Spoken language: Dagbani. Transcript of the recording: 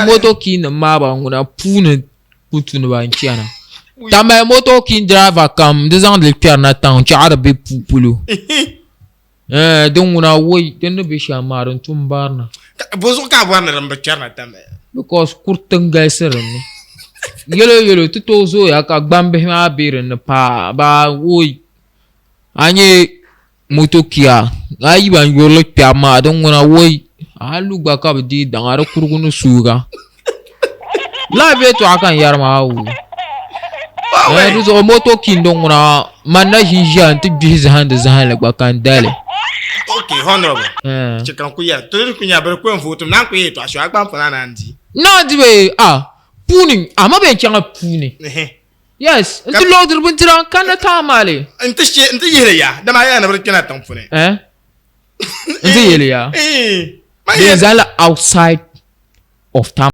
Moto king nim maa ban ŋuna puuni ku tu ni ban chana. Tamale moto king driver kam di zaŋdi kpɛrina town chaɣa di be puu polo. Eh, din ŋuna woi din ni be shɛm maa din tum barina. Bozuɣu ka a bɔri ni din bi kpɛrina Tamale? Because kuriti n galisi dinni. Yɛlo yɛlo ti tooi zooya ka gbambihi maa be dinni paa baa woi a nyɛ moto kia a yi ban yurili kpɛbu maa din ŋuna woi a lu gba ka bi deei daŋa di kurugu ni suuga live yɛltɔɣa ka n yɛri maa woo eh, di zuɣu moto king din ŋuna man na ʒin ʒiya n ti gbihi zahandi zahandi gba ka n dali Okay, honorable. Eh. Che kan ku ya. To ku nya bari ku n vote nan ku ye to asho agban fana na ndi. Na di be a puuni ama bɛ chaŋa puuni. Yes, n ti loodiri bindira n kanna Tamale. N ti she n ti yihili ya dama a yɛla ni bi di kpɛna tiŋ puuni. Eh? N ti yihili ya. Eh. Bɛ zaŋla outside of Tamale.